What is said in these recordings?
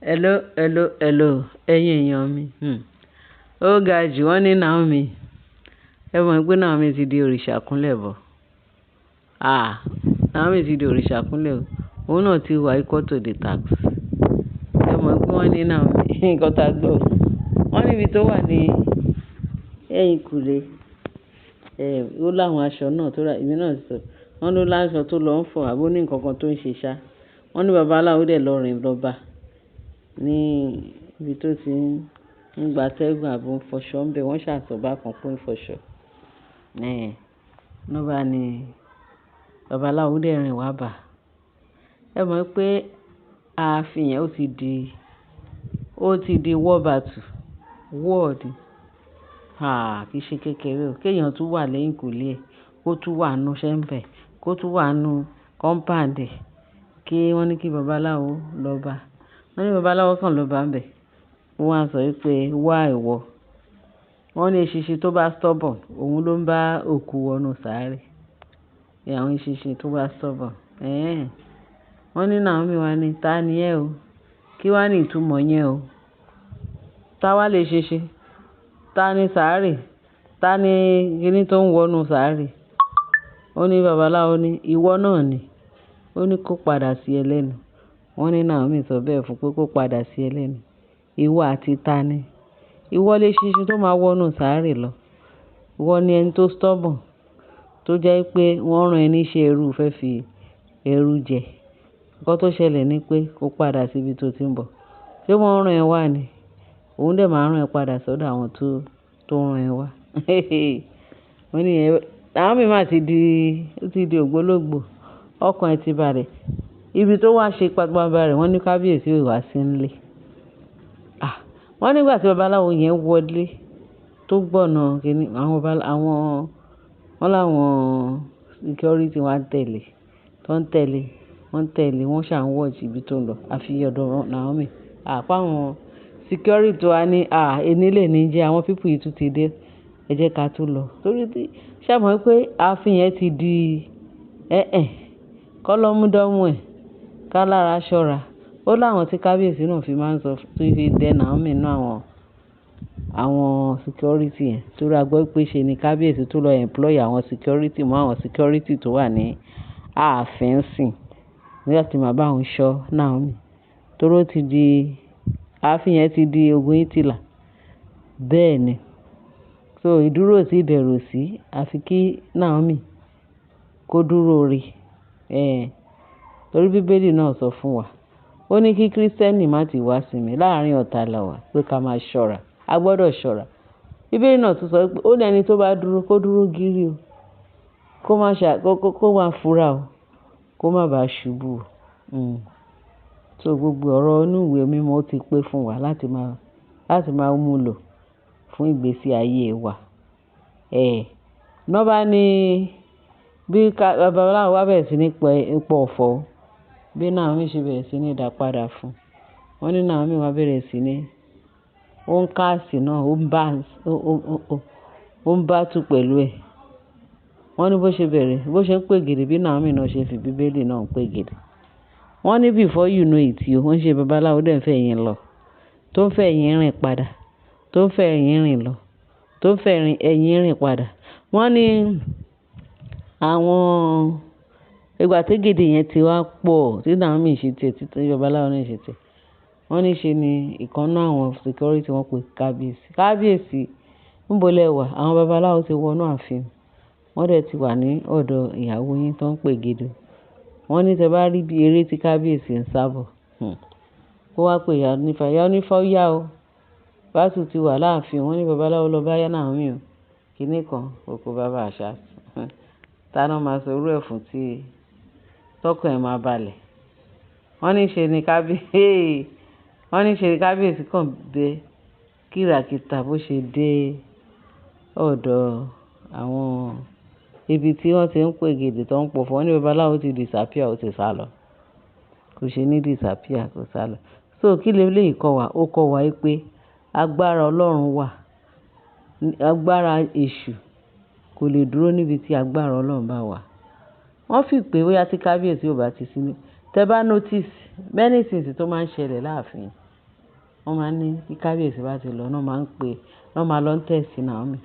Hello, hello, hello, ẹ̀yin èèyàn mi. Ó ga jù, wọ́n ní Naomi. Ẹ mọ̀ pé Naomi ti di òrìṣà kúnlẹ̀ bọ̀. Ah, Naomi ti di òrìṣà kúnlẹ̀ o. Òun náà ti wà equal to the task. Ẹ mọ̀ pé wọ́n ní Naomi, nǹkan tá gbọ́. Wọ́n níbi tó wà ní ẹ̀yìnkùlé. Ó láwọn aṣọ náà tó ra, èmi náà sọ. Wọ́n ló láṣọ tó lọ ń fọ̀ àbí ó ní nǹkan kan tó ń ṣe ṣá. Wọ́n ní babaláwo dẹ̀ lọ rìn lọ bá ní ibi tó ti ń gba atẹ́gùn àbí ó ń fọṣọ ń bẹ. Wọ́n ṣàsọ̀ bákan pé ó ń fọṣọ. Ló bá ní babaláwo dẹ̀ rìn wá bá. Ẹ mọ̀ pé ààfin yẹn ó ti di war battle, war ni. Ah, kì í ṣe kékeré o. Kí èèyàn tún wà lẹ́yìnkùlé ẹ̀, kó tún wà nínú chamber, kó tún wà nínú compound ẹ̀, kí wọ́n ní kí babaláwo lọ bá. Wọ́n ní babaláwo kan lọ bá ń bẹ. Ó wá sọ wípé, "Wá ìwọ." Wọ́n ní eṣinṣin tó bá stubborn, òun ló ń bá òkú wọnú sàárè. Àwọn eṣinṣin tó bá stubborn. Wọ́n ní Naomi wá ní, "Ta ni ẹ́ o? Kí wá ní ìtumọ̀ yẹn o? Ta wá lè ṣinṣin? Ta ni sàárè? Ta ni kíní tó ń wọnú sàárè?" Ó ní babaláwo ní, "Ìwọ náà ni." Ó ní kó padà sí ẹ lẹ́nu. Wọ́n ní Naomi sọ bẹ́ẹ̀ fún pé kó padà sí ẹ lẹ́nu. Ìwọ àti ta ni? Ìwọ lè ṣinṣin tó máa wọnú sàárè lọ. Ìwọ ni ẹni tó stubborn, tó jẹ́ pé wọ́n rán ẹ níṣẹ́ ẹrú fẹ́ fi ẹrú jẹ. Ǹkan tó ṣẹlẹ̀ ni pé kó padà sí ibi tó ti ń bọ̀. Ṣé wọ́n rán ẹ wá ni? Òun dẹ̀ máa rán ẹ padà sọ́dọ̀ àwọn tó rán ẹ wá. Wọ́n ní ẹ, Naomi má ti di, ó ti di ògbólógbòó. Ọkàn ẹ ti balẹ̀. Ibi tó wá ṣe pabanbarì, wọ́n ní kábíyèsí ò wá sí nílé. Ah! Wọ́n nígbà tí babaláwo yẹn wọlé tó gbọ̀nà kíni, àwọn, wọ́n láwọn security wá ń tẹ̀lé, tó ń tẹ̀lé, wọ́n ń tẹ̀lé, wọ́n ṣà ń watch ibi tó ń lọ. Àfi ọ̀dọ̀ Naomi. Ah, pé àwọn security wá ní, "Ah, ení lè ní jẹ́ àwọn people yìí tún ti dé. Ẹ jẹ́ ká tún lọ." Torí tí, ṣé ẹ mọ̀ pé ààfin yẹn ti di, kọ́lọ́mú-dọ́mú ẹ̀, ká lára ṣọ́ra. Ó láwọn tí kábíyèsí náà fi máa ń sọ, tó fi dẹ Naomi nínú àwọn security yẹn. Torí a gbọ́ pé ṣe ni kábíyèsí tó lọ employ àwọn security mọ́ àwọn security tó wà ní ààfin sìn. Láti máa bá òun ṣọ́ Naomi. Torí ó ti di, ààfin yẹn ti di ogun Hitler. Bẹ́ẹ̀ ni. So ìdúró sí ìbẹ̀rù sí, àfi kí Naomi kó dúró re. Torí bíbélì náà sọ fún wa. Ó ní kí Kristẹni má ti wá sinmi láàárín ọ̀tá là wà pé ká máa ṣọ́ra. A gbọdọ̀ ṣọ́ra. Bíbélì náà tún sọ wípé ó ní ẹni tó bá dúró kó dúró gírí o. Kó má ṣa, kó má fura o. Kó má bá ṣubú o. So gbogbo ọ̀rọ̀ inú ìwé mímọ́ ó ti pé fún wa láti máa mú lò fún ìgbésí ayé wa. Lọ́ bá ní bí babaláwo bá bẹ̀rẹ̀ sí ní pọ ọ̀fọ̀, bí Naomi ṣe bẹ̀rẹ̀ sí ní dàpadà fún. Wọ́n ní Naomi wá bẹ̀rẹ̀ sí ní, ó ń cast náà, ó ń battle pẹ̀lú ẹ̀. Wọ́n ní bó ṣe bẹ̀rẹ̀, bó ṣe ń pègèdè bí Naomi náà ṣe fi bíbélì náà ń pègèdè. Wọ́n ní before you know it, wọ́n ṣe babaláwo dẹ̀ ń fẹ́ ẹ̀yìn lọ, tó ń fẹ́ ẹ̀yìn rìn padà, tó ń fẹ́ ẹ̀yìn rìn lọ, tó ń fẹ́ ẹ̀yìn rìn padà. Wọ́n ní àwọn ìgbà tí gèdè yẹn ti wá pọ̀, tí Naomi ṣe tiẹ̀, tí babaláwo náà ṣe tiẹ̀. Wọ́n ní ṣe ni ìkan nínú àwọn security wọ́n pe kábíyèsí. "Kábíyèsí, níbo lẹ wà? Àwọn babaláwo ti wọ inú ààfin. Wọ́n dẹ̀ ti wà ní ọ̀dọ̀ ìyàwó yín tó ń pègèdè." Wọ́n ní tí ẹ bá rí bí eré tí kábíyèsí ń sábọ̀. Ó wá pe ìyá onífá. Ìyá onífá ó yá o. Battle ti wà láàfin. Wọ́n ní babaláwo lọ bá Naomi o. Kíní kan, oko bàbá àṣà. Ta ló máa sọ irú ẹ fún tí tọkàn ẹ̀ máa balẹ̀. Wọ́n ní ṣe ni kábíyèsí kan bẹ kìràkìtà bó ṣe dé ọ̀dọ̀ àwọn ibi tí wọ́n ti ń pègèdè tó ń pọ̀fọ̀. Wọ́n ní babaláwo ti disappear, ó ti sálọ. Kò ṣe ní disappear, kò sálọ. So kí leleyi kọ́ wa? Ó kọ́ wa wípé agbára Ọlọ́run wà. Agbára èṣù kò lè dúró níbi tí agbára Ọlọ́run bá wà. Wọ́n fi pé bóyá tí kábíyèsí ò bá ti sí ní. Tẹ bá notice many things tó máa ń ṣẹlẹ̀ láàfin. Wọ́n máa ń ní bí kábíyèsí bá ti lọ, wọ́n máa ń pè, wọ́n máa lọ test Naomi.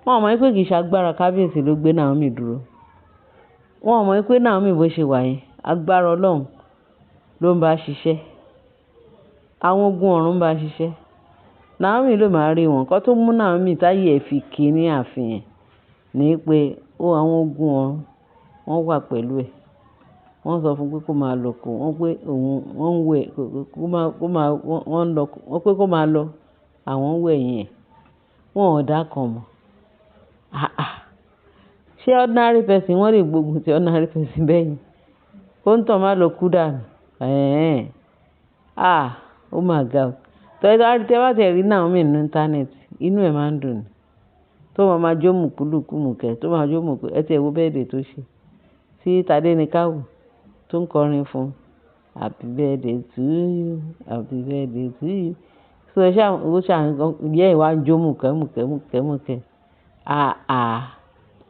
Wọ́n ò mọ̀ wípé kì í ṣe agbára kábíyèsí ló gbé Naomi dúró. Wọ́n ò mọ̀ wípé Naomi bó ṣe wà yẹn, agbára Ọlọ́run ló ń bá ṣiṣẹ́. Àwọn ogun ọ̀run ń bá ṣiṣẹ́. Naomi ló máa rí wọn. Ǹkan tó mú Naomi táyé ẹ fi kí ní ààfin yẹn ní pé ó àwọn ogun ọ̀run wọ́n wà pẹ̀lú ẹ̀. Wọ́n sọ fún pé kó máa lọ kó, wọ́n pé òun, wọ́n ń wẹ̀, kó máa, wọ́n ń lọ, wọ́n pé kó máa lọ, àwọn ń wẹ̀ ẹ̀yìn ẹ̀. Wọn ò dá kan mọ̀. Àà! Ṣé ordinary person wọ́n lè gbógun ti ordinary person bẹ́ẹ̀ yẹn? Kó ń tàn má lọ kú dànù. Ẹ̀hẹn. Ah! Ó mà ga o. Tẹ bá ti rí Naomi nínú internet, inú ẹ̀ máa ń dùn ni. Tó máa ma jó mùkúlùkù mùkẹ́, tó máa jó mùkú, ẹ ti ẹ wo birthday tó ṣe. Tí Tádé ní ká wò, tó ń kọrin fún happy birthday to you, happy birthday to you. So ẹ ṣá, ó ṣà ń, ìyá ẹ̀ wá ń jó mùkẹ́ mùkẹ́ mùkẹ́ mùkẹ́. Àà!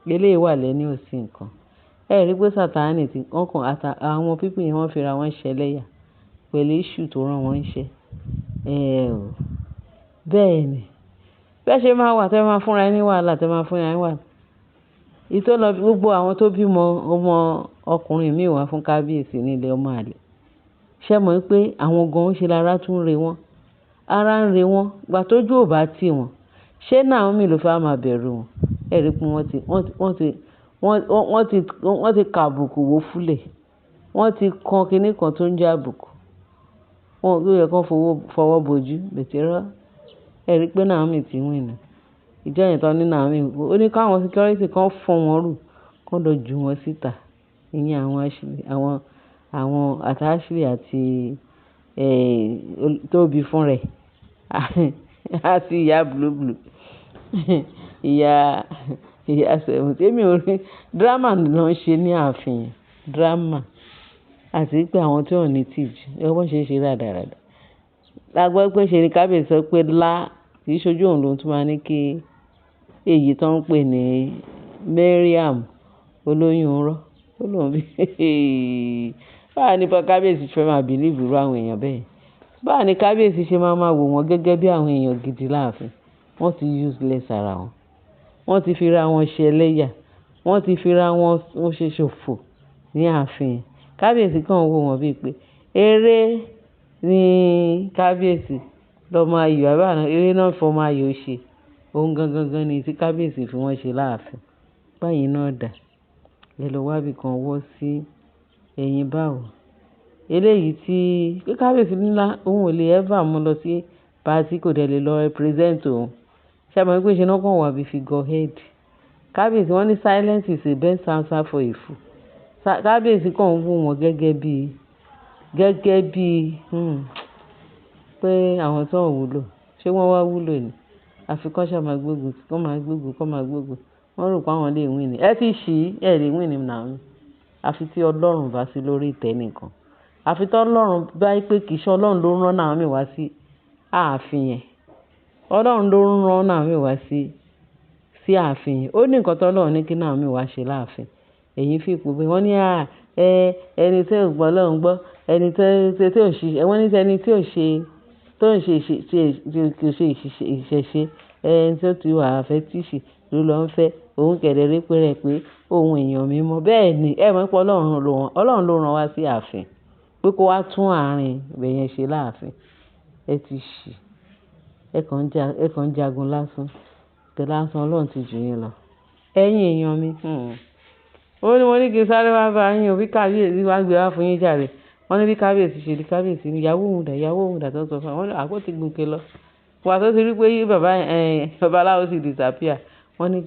Eléyìí wà lẹ́ní ò sí nǹkan. Ẹ rí pé Sataní tí wọ́n kàn ata, àwọn people yẹn wọ́n fi ra wọ́n ṣẹlẹ́yà pẹ̀lú èṣù tó rán wọn iṣẹ́. Ẹ ò. Bẹ́ẹ̀ ni. Bẹ́ẹ̀ ṣe máa wà tí ẹ máa fúnra ẹ ní wàhálà, tí ẹ máa fúnra ẹ ní wàhálà. Èyí tó lọ gbogbo àwọn tó bímọ ọmọ ọkùnrin mìí wá fún kábíyèsí ní ilé ọmọ àlè. Ṣé ẹ mọ̀ wípé àwọn gan-an ṣe lára tún ń re wọ́n. Ara ń re wọ́n. Ìgbà tó jù ò bá tì wọ́n. Ṣé Naomi ló fẹ́ máa bẹ̀rù wọn? Ẹ rí pé wọ́n ti, wọ́n ti, wọ́n ti, wọ́n ti, wọ́n ti ka àbùkù wó fúlẹ̀. Wọ́n ti kan kiní kan tó ń jẹ́ àbùkù. Wọ́n ó yẹ kó fọwọ́ bojú, but irọ́. Ẹ rí pé Naomi ti win. Ìjọ yẹn tán ní Naomi, ó ní káwọn security kan fọ́n wọn rù, kó lọ ju wọn síta. Ìyẹn àwọn Ashley, àwọn, àwọn àti Ashley àti, Tóbi fún rẹ̀. Àti ìyá blue blue. Ìyá, ìyá seventy. Èmi ò rí. Drama ni wọ́n ń ṣe ní ààfin. Drama. Àti pé àwọn tí wọ́n ní tìjú, ẹ wọ́n ṣe é ṣe rádaràda. La gbọ́ pé ṣe ni kábíyèsí sọ pé lá, kì í ṣojú òun ló tún máa ní kí èyí tó ń pè ní Mariam olóyún irọ́. Ó lóun bí. Báwo ni kábíyèsí fẹ́ máa believe irú àwọn èèyàn bẹ́ẹ̀? Báwo ni kábíyèsí ṣe máa máa wò wọ́n gẹ́gẹ́ bí àwọn èèyàn gidi láàfin? Wọ́n ti useless ara wọn. Wọ́n ti fi ra wọn ṣe ẹlẹ́yà. Wọ́n ti fi ra wọn ṣe ṣòfò ní ààfin. Kábíyèsí kàn ń wò wọ́n bíi pé eré ní kábíyèsí lọ́mọ ayò, àbí àná eré náà fọmọ ayò ṣe. Ohun gangan gan ni tí kábíyèsí fi wọ́n ṣe láàfin. Báyìí náà dà. Ẹ lọ wá bí kan wọ́ sí ẹ̀yìn báwo. Eléyìí tí pé kábíyèsí ńlá òun ò lè ever mú lọ sí party, kò dẹ̀ lè lọ represent òun. Ṣé ẹ mọ̀ wípé ṣe náà kàn wà bí figurehead. Kábíyèsí wọ́n ní silence is the best answer for a fool. Kábíyèsí kàn ń wò wọ́n gẹ́gẹ́ bí, pé àwọn tó ń wúlò. Ṣé wọ́n wá wúlò ni? Àfi kán ṣá máa gbógun, kán máa gbógun, kán máa gbógun. Wọ́n rò pé àwọn lè win ni. Ẹ ti ṣí, ẹ lè win ni Naomi. Àfi tí Ọlọ́run bá sí lórí ìtẹ́ nìkan. Àfi tí Ọlọ́run bá pé kì í ṣe Ọlọ́run ló rán Naomi wá sí ààfin yẹn. Ọlọ́run ló rán Naomi wá sí ààfin yẹn. Ó ní nǹkan tí Ọlọ́run ní kí Naomi wá ṣe láàfin. Ẹ̀yin fi ipò pé wọ́n ní à, ẹ, ẹni tí ò gbọ́ Ọlọ́run gbọ́, ẹni tí, tí ò ṣe, wọ́n ní ẹni tí ò ṣe, tó ń ṣe, ṣe, ṣe, ṣe ìṣẹ̀ṣe, ẹni tí ó ti wà fetish ló lọ ń fẹ́. Òun kẹ̀dẹ̀ rí pé rẹ̀ pé òun èèyàn mímọ́. Bẹ́ẹ̀ ni, ẹ mọ̀ pé Ọlọ́run ló rán, Ọlọ́run ló rán wá sí ààfin pé kó wá tún àárín ibẹ̀ yẹn ṣe láàfin. Ẹ ti ṣì. Ẹ kàn ń ja, ẹ kàn ń jagun lásán. Tẹ lásán Ọlọ́run ti jù yín lọ. Ẹ̀yin èèyàn mi, Ó ní mo ní kí n sáré wá bá yín o bí kábíyèsí wá gbé wá fún yín jàre. Wọ́n ní bí kábíyèsí ṣe rí kábíyèsí ní ìyàwó òun dà, ìyàwó òun dà tó ń sọ fún wọn. Wọ́n ní àpò tí gùn ké lọ. Ìgbà tó ti rí pé bàbá, babaláwo ti disappear. Wọ́n ní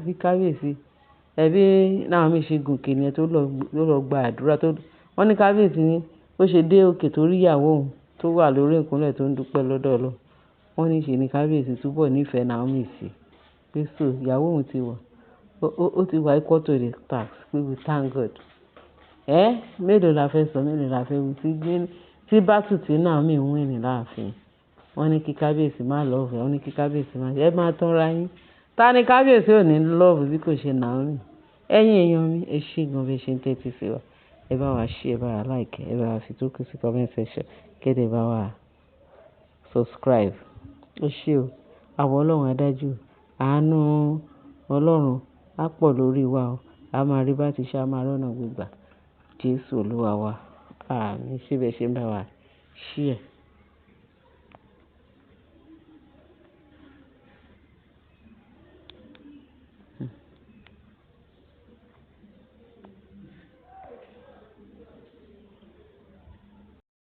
bí kábíyèsí, ẹbí Naomi ṣe gùn ké ni ẹ tó lọ, tó lọ gba àdúrà tó. Wọ́n ní kábíyèsí ní ó ṣe dé òkè tó rí ìyàwó òun tó wà lórí ìkúnlẹ̀ tó ń dúpẹ́ lọ́dọ̀ Ọlọ́run. Wọ́n ní ṣe ni kábíyèsí túbọ̀ nífẹ̀ẹ́ Naomi sí. Pé so ìyàwó òun ti wà, ó ti wà equal to the task. Pé we thank God. Ẹ́, mélòó la fẹ́ sọ, mélòó la fẹ́ wí tí, tí battle tí Naomi win ní láàfin. Wọ́n ní kí kábíyèsí má love ẹ, wọ́n ní kí kábíyèsí má ṣe. Ẹ máa tọ́ra yín. Ta ni kábíyèsí ò ní love bí kò ṣe Naomi? Ẹ̀yin èèyàn mi, ẹ ṣé gan bí ẹ ṣe ń tẹ́tí sí wa. Ẹ bá wa share, ẹ bá wa like, ẹ bá wa fi tókù sí comment section, kí ẹ dẹ̀ bá wa subscribe. Ó ṣé o. Àbọ̀ Ọlọ́run á dájú. Àánú Ọlọ́run á pọ̀ lórí wa o. A máa rí bá ti ṣe, a máa rọ́nà gbígbà. Jésù Olúwa wa. Àmín. Ṣé bẹ́ẹ̀ ṣe ń bá wa share.